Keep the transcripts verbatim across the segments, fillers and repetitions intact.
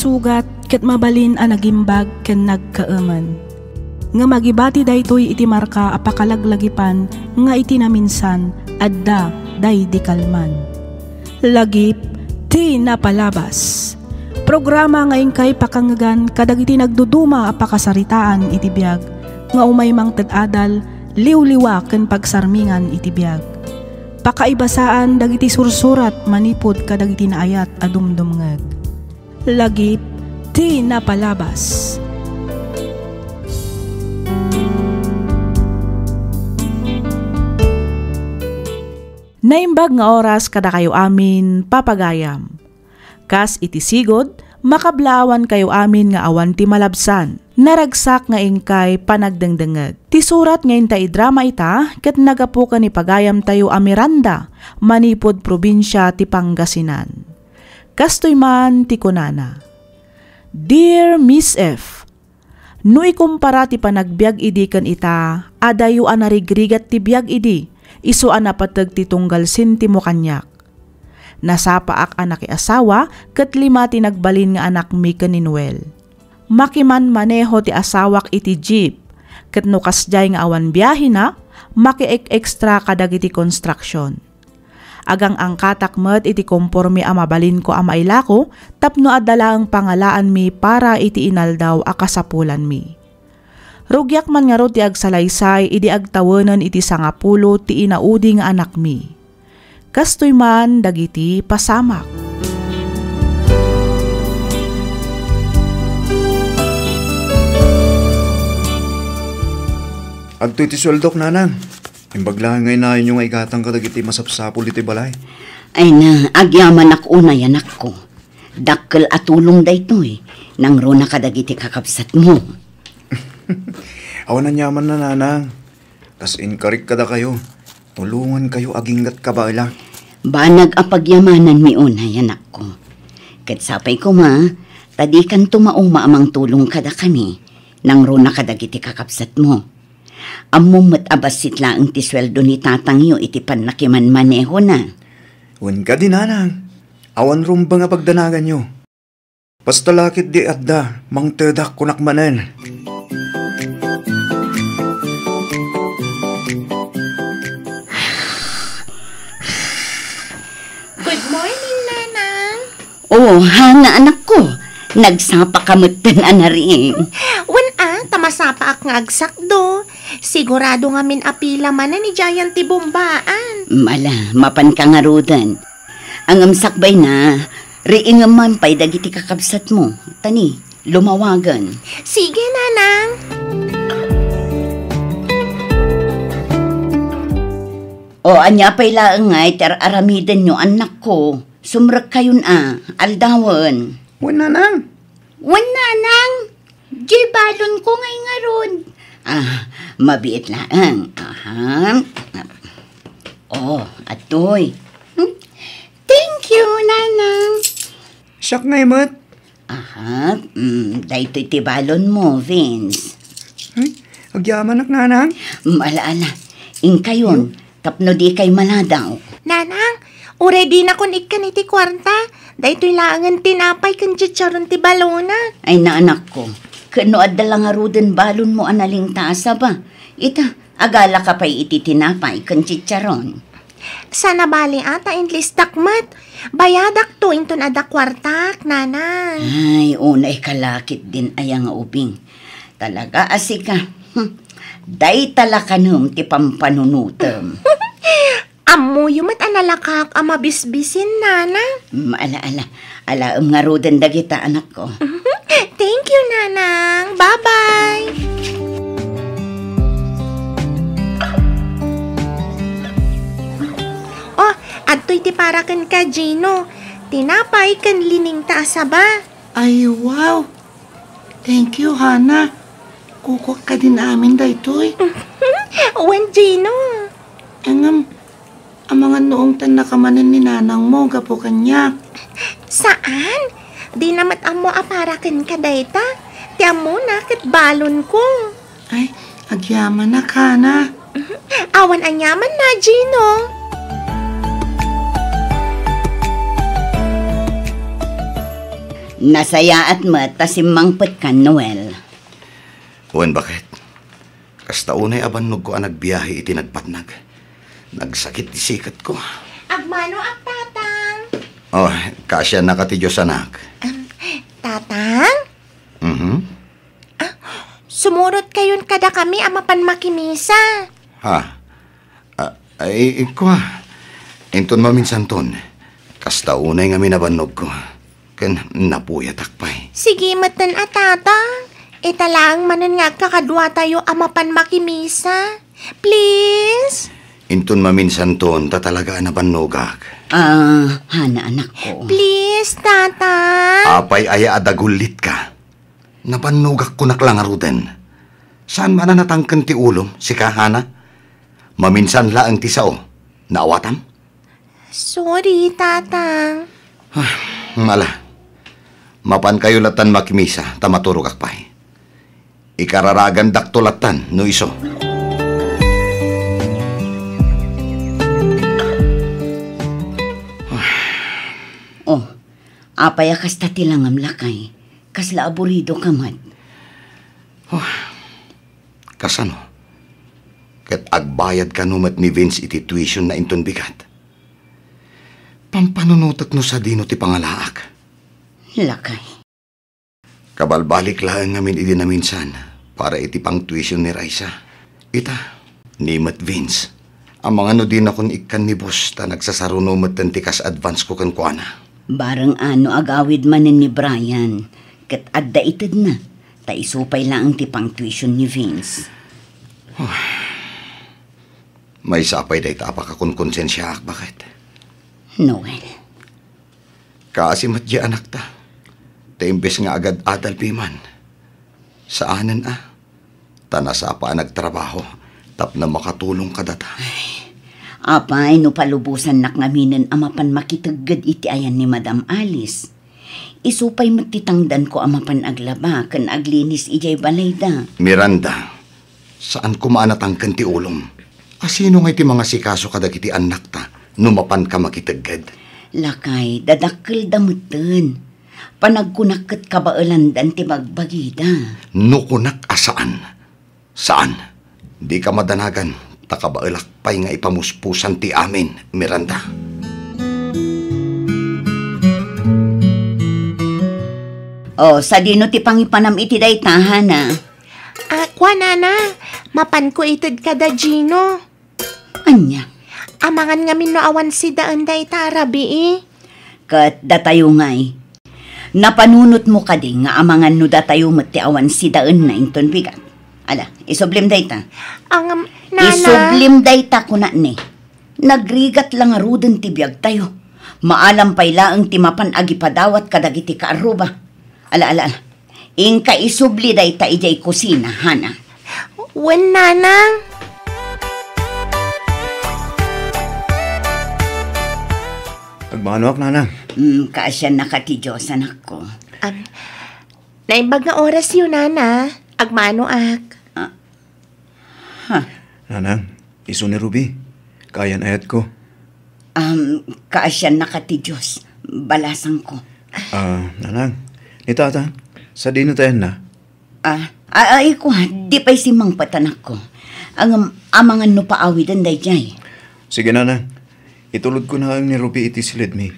Sugat ket mabalin a nagimbag ken nagkaemen. Ngem agibati daytoy iti marka a pakalaglagipan nga iti naminsan, adda daydi kalman. Lagip ti napalabas. Programa nga inkay pakangngegan kadagiti nagduduma a pakasaritaan iti biag nga umay mangted adal, liwliwa ken pagsarmingan iti biag. Pakaibasaan dagiti sursurat manipud kadagiti naayat a dumdumngeg. Lagip ti napalabas. Naimbag nga oras kadakayo amin, papagayam. Kas iti sigud, makablaawankayo amin nga awan ti malabsan. Naragsak nga inkay panagdengdengngeg. Ti surat nga inta idrama ita ket naggapu ken ni pagayamtayo a Miranda, manipud probinsia ti Pangasinan. Kastoy man ti kunana, Dear Miss F, no ikumpara ti panagbiag idi ken ita, adayo a narigrigat ti biag idi, isu a napateg ti tunggal sentimo kaniak. Nasapaak a nakiasawa ket lima ti nagbalin nga anakmi ken ni Noel. Makimanmaneho ti asawak iti jeep, ket no kasdiay nga awan biahena, makiek-extra kadagiti konstruksion. Agang-angkatak met iti komporme a mabalinko a mailako tapno adda laeng pangalaanmi para iti inaldaw a kasapulanmi. Rugiak man ngarud ti agsalaysay idi agtawenen iti sangapulo ti inaudi nga anakmi. Kastoy man dagiti pasamak. Adtoy ti sueldok, nanang. Imbag laeng nga inayonyo nga igatang kadagiti masapsapul iti balay. Ay na, agyamanak unay, anakko. Dakkel a tulong daytoy. Nangruna kadagiti kakabsatmo. Awan aniamanna, nanang. Kas inkarik kadakayo, tulongankayo aginggat kabaela. Banag a pagyamananmi unay, anakko. Ket sapay koma, ta dikanto mauma a mangtulong kadakami, nangruna kadagiti kakabsatmo. Ammom met a bassit laeng ti sueldo ni tatangyo iti pannakimanmanehona. Wen kadi, nanang, awan rumbeng a pagdanaganyo. Basta la ketdi adda, mangtedak kunak manen. Good morning, Nanang. Oh, Hana, anakko. Nagsapa ka metten a nariing. Wen a, ta masapaak nga agsakdo. Sigurado ngamin a pila manen idiayen ti bombaan. Ala, mapanka ngaruden. Ngem sakbayna, riingem man pay dagiti kakabsatmo. Tani, lumawagen. Sige, Nanang. O, ania pay laeng ngay ti ar-aramidenyo, annakko? Sumrekkayon a, aldawen. Wen, Nanang. Wen, Nanang. Diay balonko ngay ngarud. Ah, mabiit laeng. Aha. Oh, atoy. Hmm? Thank you, Nanang. Siak ngay met. Aha, mm, daytoy ti balonmo, Vince. Ay, agyamanak, Nanang. Mm, ala, ala. Inkayon, tapno dikay maladaw. Nanang, uray dinakon ikkan iti kuarta. Daytoy laengen tinapay ken chicharon ti balonak. Ay, naanakko, ket no adda la ngaruden balonmo a nalingta a saba, ita, agalaka pay iti tinapay ken chicharon. Saan a bali a ta inlistak met. Bayadakto inton adda kuartak, Nanang. Ay, unay ka la ketdin aya nga ubing. Talaga a sika. Hmm. Dayta la kanem ti pampanunotem. Ammoyo met a nalakaak a mabisbisin, Nanang. Mm, ala, ala. Alaem ngaruden dagita, anakko. Thank you, Nanang. Bye-bye. Oh, adtoy ti para kenka, Gino. Tinapay ken liningta a saba. Ay, wow! Thank you, Hana. Kukuak kadin amin daytoy. Wen, Gino. Ngem, amangan no ungtannaka manen ni nanangmo gapu kaniak. Saan? Dina met ammo a para kenka dayta. Ti ammona ket balonko. Ay, agyamanak, Hana. Awan aniamanna, Gino. Nasayaat met ta simmangpetkan, Noel. Wen, baket. Kasta unay a bannogko a nagbiahe iti nagpatnag. Nagsakit ti siketko. Agmano ak, Tatang. Oh, kaasiannaka ti Dios, anak. Em, Tatang? Mhm. Ah, sumurotkayon kadakami a mapan makimisa. Ha? Ah, ay, kua. Inton maminsanton, kasta unay ngamin a bannogko. Ken napuyatak pay. Sige metten a, Tatang. Ita laeng manen nga agkakaduatayo a mapan makimisa. Please? Inton maminsanton, ta talaga a nabannogak. Ah, Hana, anakko. Please, Tatang. Apay aya a dagullitka? Nabannogak kunak la ngaruden. Saan man a natangken ti ulom, sika, Hana? Maminsan laeng ti sao. Naawatam? Sorry, Tatang. Ah, ala. Mapankayo lattan makimisa, ta maturogak pay. Ikararagandakto lattan, no isu. Oh, apay a kasta ti langam, lakay? Kasla aburido ka met. Oh, kasano? Ket agbayad kano met ni Vince iti tuition na inton bigat? Pampanunotek no sadino ti pangalaak. Lakay. Kabalbalik laeng ngamin idi naminsan para iti pangtuition ni Raisa. Ita, ni met Vince. Amangan no dinakon ikkan ni boss ta nagsasaruno metten ti kas advance ko kenkuana. Bareng ano agawid manen ni Brian, ket adda itedna, ta isu pay laeng ti pangtuition ni Vince. Maysa pay dayta a pakakonkonsensiaak, baket. Noel. Kaasi met di anakta. Ta imbes nga agad-adal piman. Saanen a. Ta nasapa a nagtrabaho tapno makatulong kadata. Ay, apay no palubosannak ngaminen a mapan makitegged iti ayan ni Madam Alice. Isu pay met ti tangdanko a mapan aglaba ken aglinis idiay balayda. Miranda, saan koma a natangken ti ulom. Asino ngay ti mangasikaso kadagiti annakta no mapanka makitegged? Lakay, dadakkelda metten. Panagkunak ket kabaelandan ti bagbagida. No kunak a saan, saan. Dika madanagan, ta kabaelak pay nga ipamuspusan ti amin, Miranda. O, sadino ti pangipanam iti dayta, Hana? Ah, kua, Nana, mapanko ited kada Gino. Ania? Amangan ngamin no awan sidaen dayta a rabii. Ket datayo ngay. Napanunotmo kadi nga amangan no datayo met ti awan sidaenna inton bigat? Ala, isublim dayta. Ngem, Nana. Isublim dayta, kunak ni. Nagrigat la ngaruden ti biagtayo. Maalam pay laeng ti mapan agipadawat kadagiti kaarruba. Ala, ala, ala. Inka isubli dayta idiay kusina, Hana. Wen, Nanang. Agmanoak, Nanang. Mm, kaasiannaka ti Dios, anakko. Am, naimbag nga orasyo, Nana. Agmanoak. Ah. Ha? Nanang, isu ni Ruby. Kaayan-ayatko. Am, kaasiannaka ti Dios. Balasangko. Ah, Nanang, ni Tata, sadino ti ayanna? Ah, a-, ay, kua, di pay simmangpet, anakko. Ngem, amangan no paawiden daydiay. Sige, Nanang. Itulodko laeng ni Ruby iti siledmi.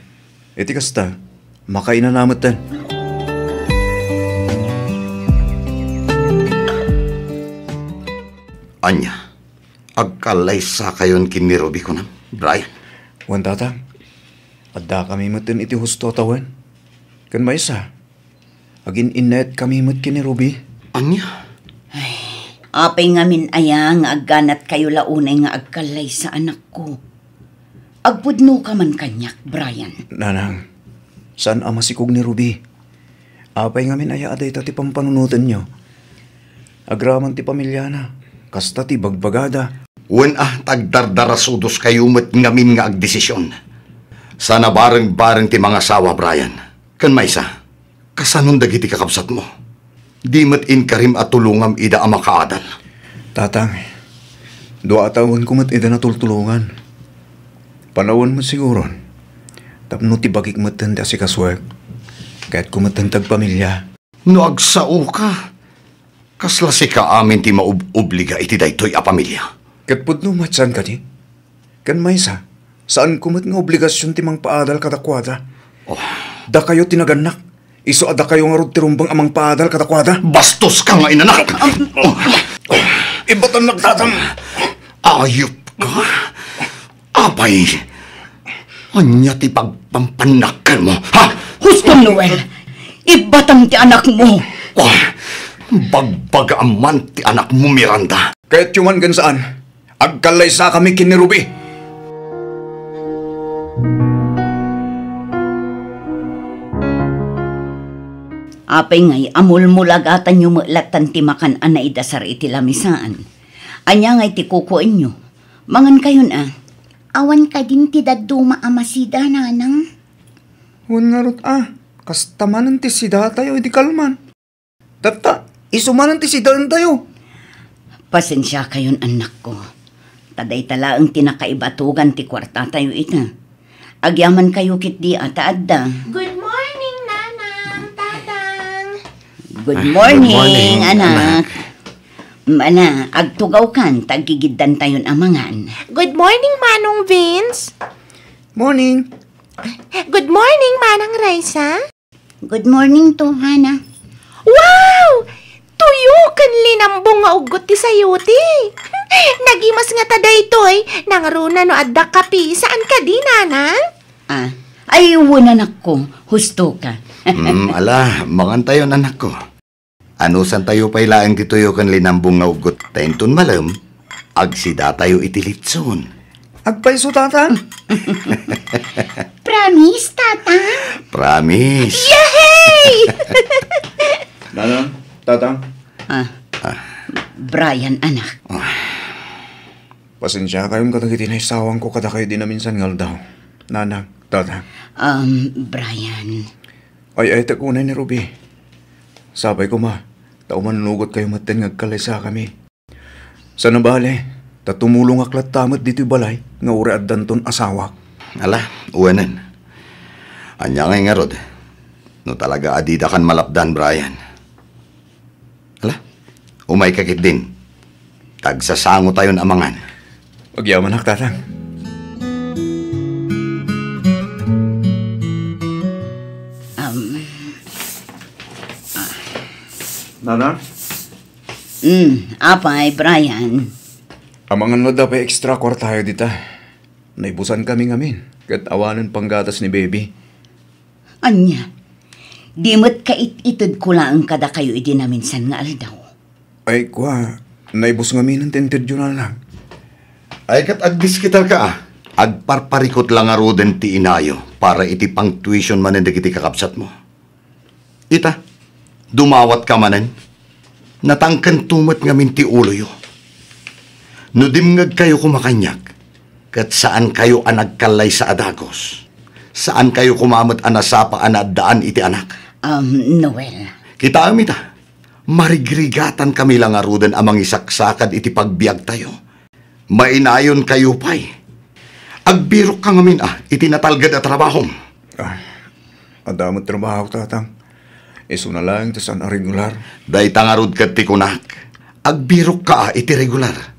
Iti kasta, makainana metten. Ania, agkallaysakayon ken ni Ruby, kunam, Brian? Wen, Tata. Addakami metten iti husto a tawen. Ken maysa, agin-innayatkami met ken ni Ruby. Ania? Ay, apay ngamin aya nga agganatkayo la unay nga agkallaysa, anakko? Agpudnoka man kaniak, Brian. Nanang, saan a masikog ni Ruby. Apay ngamin aya a dayta ti pampanunotenyo? Agraman ti pamiliana, kasta ti bagbagada. Wen a, ta agdardarasudoskayo met ngamin nga agdesision. Saan a bareng-bareng ti mangasawa, Brian. Ken maysa, kasanon dagiti kakabsatmo? Di met inkarim a tulongam ida a makaadal? Tatang, dua a tawenko met ida natultulongan. Panawen met siguron, tapno ti bagik metten ti asikasuek. Kayatko met ti agpamilia. No agsaoka, kasla sika amin ti maub-obliga iti daytoy a pamilia. Ket pudno met saan kadi? Ken maysa, saanko met nga obligasion ti mangpaadal kadakuada. Oh. Dakayo ti nagannak. Isu a dakayo ngarud ti rumbeng a mangpaadal kadakuada. Bastoska nga inanak! Ibatannak, Tatang! Ayupka! Apay, ania ti pagpampannakkanmo, ha? Husto, Noel! Ibbatam ti anakmo! Oh, bagbagaam man ti anakmo, Miranda. Kayatyo man ken saan, agkallaysakami ken ni Ruby. Apay ngay a mulmulagatanyo met lattan ti makan a naidasar iti lamisaan? Ania ngay ti kukuenyo? Mangankayon a. Awan kadin ti dadduma a masida, nanang? Wen ngarud a, kasta manen ti sidatayo idi kalman. Tatta, isu manen ti sidaentayo. Pasensiakayon, annakko. Ta dayta laeng ti nakaibatugan ti kuartatayo ita. Agyamankayo ketdi a ta adda. Good morning, Nanang, Tatang. Good Ah, morning, good morning, anak. Anak. Mana, agtugawkan ta aggigiddantayon a mangan. Good morning, Manong Vince. Morning. Good morning, Manang Raisa. Good morning, Hana. Wow! Tuyo ken linambong nga uggot ti sayote. Nagimas ngata daytoy, nangruna no adda kape, saan kadi, Nanang? Ah, ay, wen, anakko, husto ka. Mm, ala, mangantayon, anakko. Anusantayo pay laeng ti tuyo ken linambong nga uggot ta inton malem, agsidatayo iti litson. Agpayso, Tatang? Promise, Tatang? Promise. Yehey! Nanang, Tatang. Ah, Ah. Brian, anak. Ah. Pasensiakayon kadagiti naisawangko kadakayo idi naminsan nga aldaw. Nanang, Tatang. Um, Brian. Ay, ay, ta kunay ni Ruby. Sapay koma, ta umannugot kayo metten nga agkallaysakami. Sana bale, ta tumulongak latta met ditoy balay nga uray addanton asawak. Ala, uwanen. Ania ngay ngarud? No talaga a didakan malapdan, Brian. Ala, umayka ketdin. Tagsasangotayon a mangan. Agyamanak, Tatang. Um, Nanang? Mm, apay, Brian? Amangan no adda pay extra kuartayo dita. Naibusan kami ngamin, ket awanen panggatas ni Baby. Ania? Di met kait-itedko laeng kadakayo idi naminsan nga aldaw. Ay, kua, naibus ngamin ti intedyo, Nanang. Ay, ket agdiskitarka, a. Agparparikut la ngaruden ti inayo para iti pang-tuition manen dagiti kakabsatmo. Ita, dumawatka manen. Natangkento met ngamin ti uloyo. No dimngegkayo koma kaniak, ket saankayo a nagkallaysa a dagus. Saankayo koma met a nasapa a naaddaan iti anak. Um, Noel. Kitaem ita, marigrigatankami la ngaruden a mangisaksakad iti pagbiagtayo. Mainayonkayo pay. Agbirokka ngamin a iti natalged a trabahom. Ah, adda met trabahok, Tatang. Isuna laeng ti saan a regular. Dayta ngarud ket ti kunak. Agbirokka a iti regular.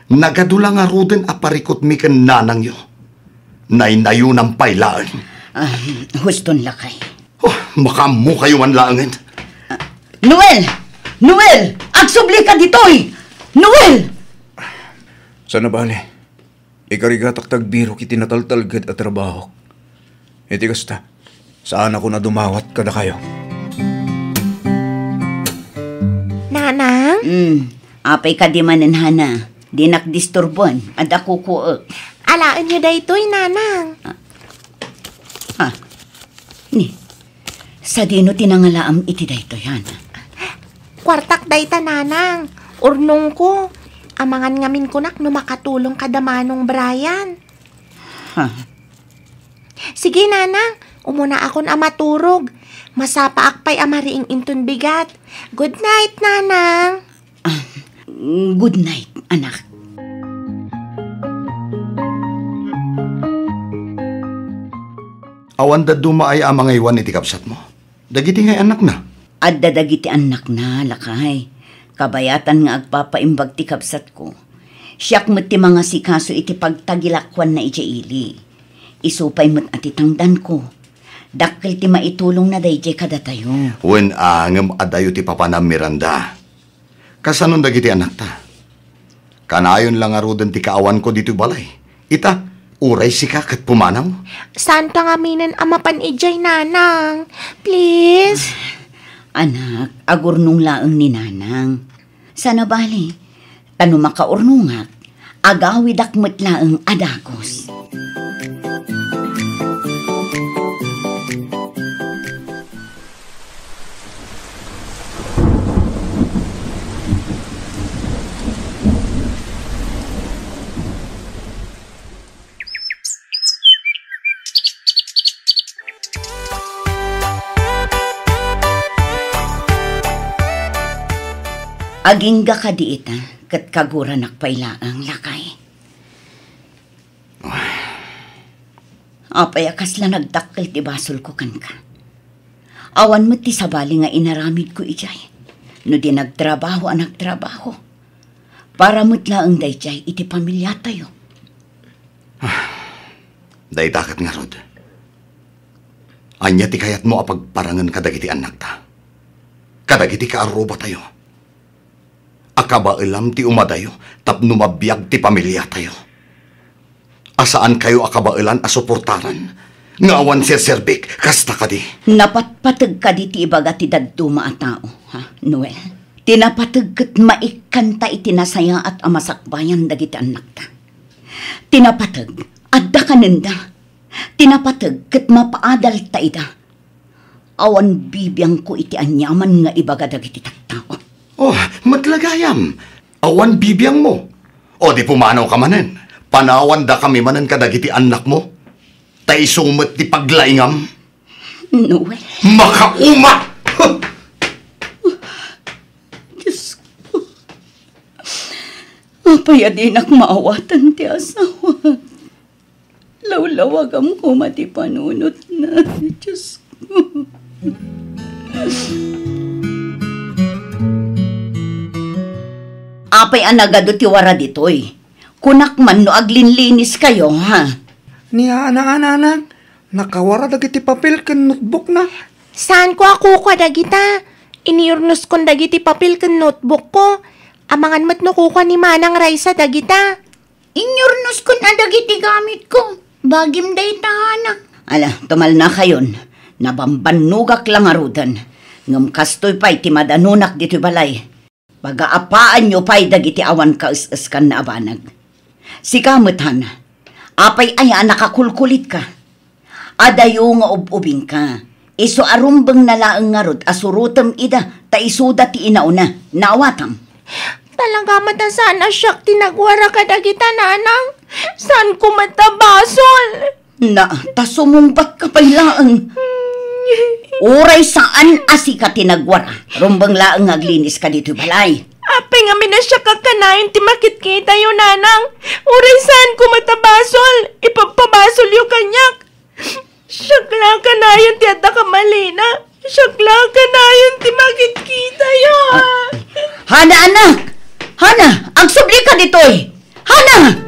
Nagadu la ngaruden a parikutmi ken nanangyo. Naynayonam pay laeng. Ah, huston lakay. Oh, makaammokayo man laengen. Noel! Noel! Agsublika ditoy! Noel! Sana bale, ikarigatak ti agbirok iti nataltalged a trabahok. Iti kasta, saanakon a dumawat kadakayo. Nanang? Mm, apay kadi manen, Hana? Dinak disturboen, adda kukuek. Alaenyo daytoy, Nanang. Ah. Ah. Ni, sadino ti nangalaam iti daytoy, Hana? Kuartak dayta, Nanang. Urnongko. Amangan ngamin kunak no makatulong kada Manong Brian. Ha? Sige, Nanang. Umunaakon a maturog. Masapaak pay a mariing inton bigat. Good night, Nanang. Ah, good night, anak. Awan dadduma aya a mangaywan iti kabsatmo? Dagiti ngay annakna? Adda dagiti annakna, lakay. Kabayatan nga agpapaimbag ti kabsatko. Siak met ti mangasikaso iti pagtagilakuanna idiay ili. Isu pay met a ti tangdanko. Dakkel ti maitulongna daydiay kadatayo. Wen a, ngem adayo ti papanam, Miranda. Kasanon dagiti anakta? Kanayon la ngaruden ti kaawanko ditoy balay. Ita, uray sika ket pumanaw. Saanto a ngaminen a mapan idiay, nanang. Please. Anak, agurnong laeng ni nanang. Saan a bali, ta no makaurnongak, agawidak met laeng a dagus. Agingga kadi ita, ket kaguranak pay laeng, lakay. Apay a kasla nagdakkel ti basolko kenka? Awan met ti sabali nga inaramidko idiay. No di nagtrabaho a nagtrabaho, para met laeng daydiay iti pamiliatayo. Dayta ket ngarud. Ania ti kayatmo a pagparangen kadagiti annakta? Kadagiti kaarrubatayo? A kabaelam ti umadayo tapno mabiag ti pamiliatayo? A saankayo a kabaelan a suportaran nga awan serserbik, kasta kadi? Napatpateg kadi ti ibaga ti dadduma a tao, ha, Noel? Ti napateg ket maikkanta iti nasayaat a masakbayan dagiti annakta. Ti napateg, adda kanenda. Ti napateg ket mapaadalta ida. Awan bibiangko iti aniaman nga ibaga dagiti tattao. Oh, met la gayam. Awan bibiangmo. O di pumanawka manen. Panawandakami manen kadagiti annakmo. Ta isu met ti paglaingam. Noel. Makauma! Diyos ko. Apay a dinak maawatan ti asawa? Lawlawagam koma ti panunotna, Diyos ko. Apay a nagadu ti wara ditoy? Kunak man no aglinliniskayo, ha? Ni Ana, Ana, Ana, nakawara dagiti papel ken notebookna. Saanko a kukua dagita. Iniyurnoskon dagiti papel ken notebookko. Amangan met no kukua ni Manang Raisa dagita. Inyurnoskon a dagiti gamitko. Bagim dayta, Ana. Ala, tumalnakayon. Nabambannogak la ngaruden. Ngem kastoy pay ti madanunak ditoy balay. Pagaapaanyo pay dagiti awan kaes-eskanna a banag. Sika met, Hana, apay aya a nakakulkulitka? Adayo nga ub-ubingka. Isu a rumbengna laeng ngarud a surotem ida ta isuda ti inauna. Naawatam? Talaga met a saan a siak ti nagwara kadagita, Nanang. Saanko met a basol. Na, ta sumungbatka pay laeng. Uray saan a sika ti nagwara, rumbeng laeng nga agliniska ditoy balay. Apay ngamin a siak a kanayon ti makitkitayo, Nanang. Uray saanko met a basol, ipagpabasolyo kaniak. Siak la a kanayon ti adda kamalina. Siak la a kanayon ti makitkitayo. Ah, Hana, anak! Hana, agsublika ditoy! Hana!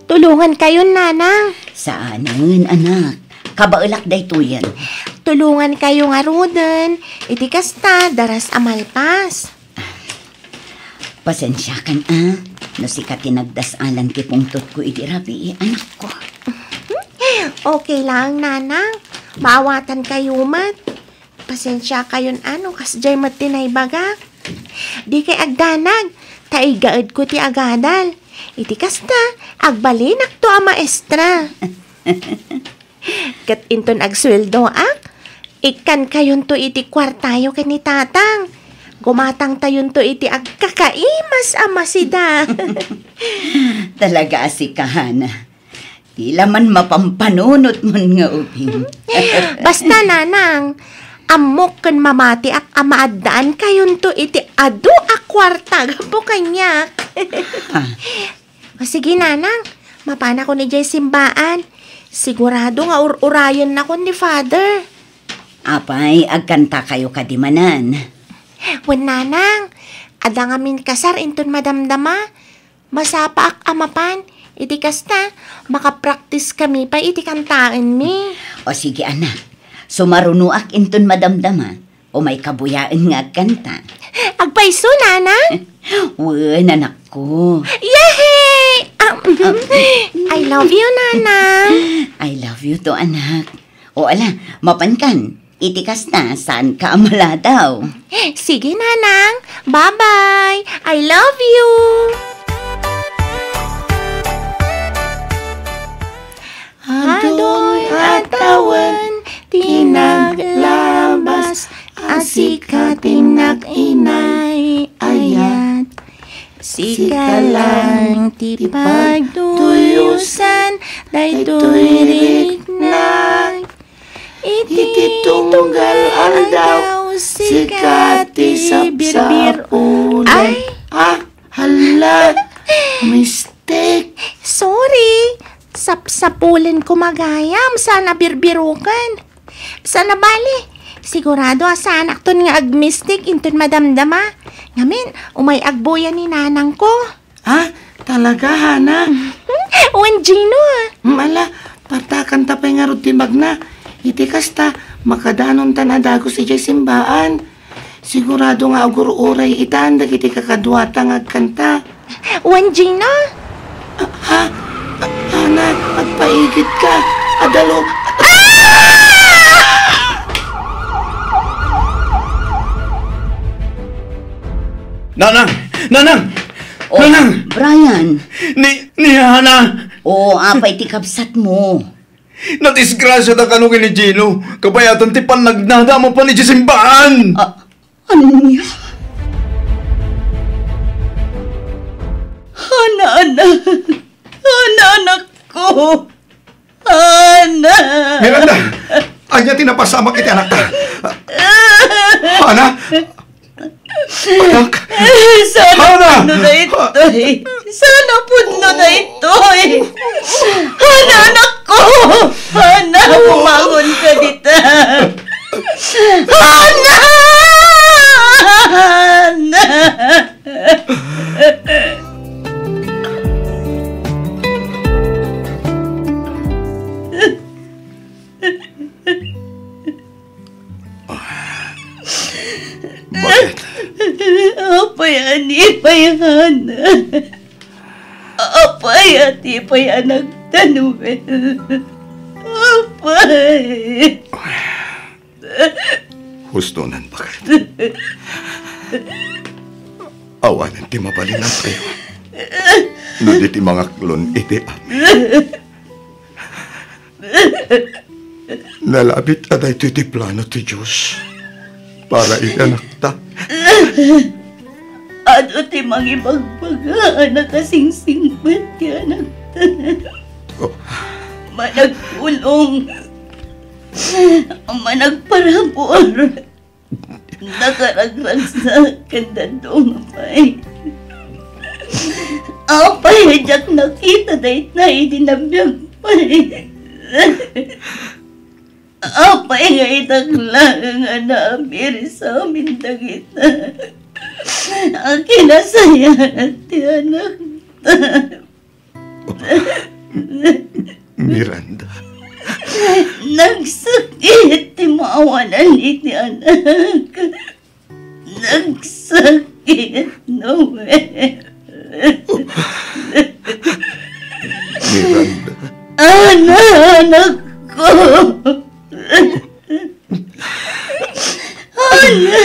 Tulongankayon, Nanang. Saanen, anak. Kabaelak daytoyen. Tulongankayo ngaruden. Iti kasta, daras a malpas. Pasensiakan, a, no sika ti nagdas-alan ti pungtotko idi rabii, anakko. Okay laeng, Nanang. Maawatankayo met. Pasensiakayon a no kasdiay met ti naibagak. Dikay agdanag, ta igaedko ti agadal. Iti kasta, agbalinakto a maestra. Ket inton agsueldoak, ikkankayonto iti kuartayo ken ni Tatang. Gumatangtayonto iti agkakaimas a masida. Talaga a sika, Hana. Di la man mapampanunotmon nga ubing. Basta, Nanang, ammok ken mamatiak a maaddankayonto iti adu a kuarta gapu kaniak. Ha? O sige, Nanang, mapanakon idiay simbaan. Sigurado nga ur-urayennakon ni Father. Apay, agkantakayo kadi manen? Wen, Nanang, adda ngamin kasar inton madamdama. Masapaak a mapan. Iti kasta, makapraktiskami pay iti kantaenmi. O sige, anak. Sumarunoak inton madamdama. Umay kabuyaen nga agkanta. Agpayso, Nanang? Wen, anakko. Yehey! Ah, I love you, Nanang. I love you too, anak. O ala, mapankan. Iti kasta, saanka a maladaw. Sige, Nanang. Bye-bye. I love you. Adoy a tawen ti naglabas a sika ti nag-inay-ayat. Sika lang ti pagtuyosan daytoy riknak. Iti tunggal aldaw, sika ti sapsapulan. Ay! Ah, hala. Mistake. Sorry. Sapsapulan ko magayam. Saan a birbirukan. Saan a bali. Sigurado a saanakton nga agmistik inton madamdama. Ngamin, umay agbuya ni nanang ko. Ah, talaga, Hana? Wen, Gino, ah. Mm, ala, partakanta pay ngarud ti magna. Iti kasta, makadanontan a dagus idiay simbaan. Sigurado nga agur-uray itan dagiti kakaduata nga agkanta. Wen, Gino? Ah, ha? Ah, Hana, agpaigidka. Adalo. Nanang! Nanang! Oh, Nanang! Brian! Ni, ni Hana! Oh, apay ti kabsatmo? Nadisgrasiata kano ken ni Gino. Kabayatan ti pannagnada a mapan idiay simbaan! Ah, ania? Hana, anak! Hana, anakko! Ana! Miranda! Ania ti napasamak iti anakta? Ana? Anak? Sana Ana! Pudno daytoy! Sana pudno daytoy! Ana, anakko! Ana, bumangon ka dita! Ana! Ana! Bakit? Apay a ni pay, Hana? Apay a ti pay a nagtanwel? Apay? Husto nan baket. Awanen ti mabalin a tayo. No di ti mangaklon iti amin. Nalabit a daytoy ti plano ti Dios para iti anakta. Adu ti mangibagbaga a nakasingsingpet ti anakta. Oh. Managpulong. Managparabur. Nakaragragsak ken dadduma pay. Apay a diak nakita dayta idi nabiag pay? Apay nga idak laeng a naabir sa amin dagita a kinasayaat ti anakta? Miranda. Nagsakit ti maawanan iti anak. Nagsakit, Noel. Miranda. Ana, anakko. Ana.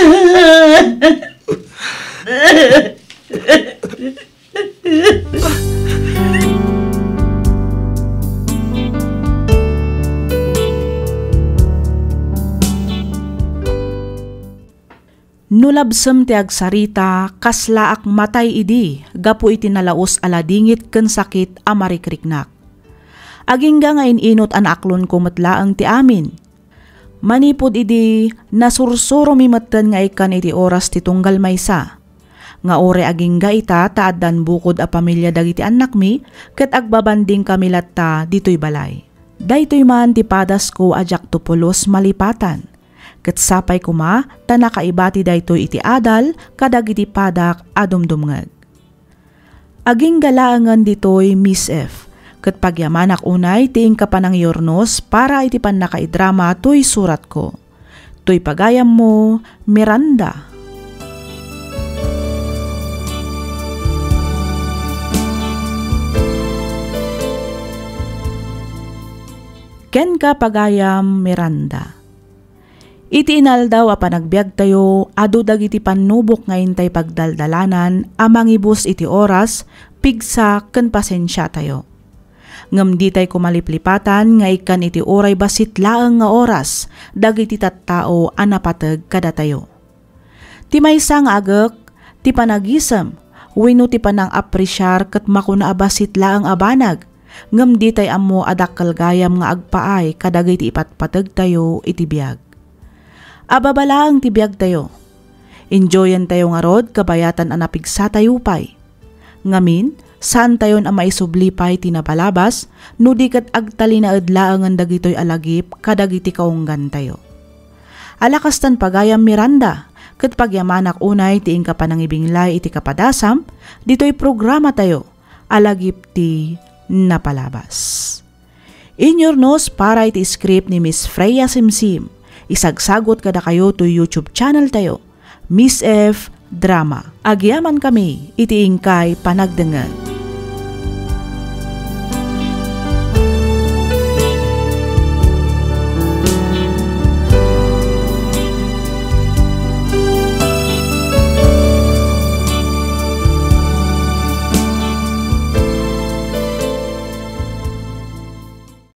No labsem ti agsarita, kaslaak matay idi gapu iti nalaus a ladingit ken sakit a marikriknak. Agingga nga in-inut a naaklonko met laeng ti amin. Manipud idi, nasursuromi metten nga ikkan iti oras ti tunggal maysa. Nga uray agingga ita ta addan bukod a pamilia dagiti annakmi ket agbabandingkami latta ditoy balay. Daytoy man ti padasko a diakto pulos malipatan. Ket sapay koma ta nakaibati daytoy iti adal kadagiti padak a dumdumngeg. Agingga laengen ditoy, Miss F, ket pagyamanak unay ti inka panangiyurnos para iti pannakaidrama toy suratko. Toy pagayammo, Miranda. Kenka, pagayam Miranda. Iti inaldaw a panagbiagtayo, adu dagiti pannubok nga intay pagdaldalanan a mangibus iti oras, pigsa, ken pasensiatayo. Ngem ditay koma liplipatan nga ikkan iti uray bassit laeng nga oras dagiti tattao a napateg kadatayo. Ti maysa nga agek, ti panagisem, wenno ti panang-apresiar ket makuna a bassit laeng a banag, ngem ditay ammo a dakkel gayam nga agpaay kadagiti ipatpategtayo iti biag. Ababa laeng ti biagtayo. Enjoyentayo ngarud kabayatan a napigsatayo pay. Ngamin, saantayon a maisubli pay ti napalabas, no di ket agtalinaed laengen dagitoy a lagip kadagiti kaunggantayo. Ala kastan, pagayam Miranda, ket pagyamanak unay ti inka panangibinglay iti kapadasam ditoy programatayo a lagip ti napalabas. Inyurnos para iti script ni Miss Freya Simsim. Isagsagot kadakayo toy YouTube channel tayo, Miss F Drama. Agyamankami iti inkay panagdengngeg.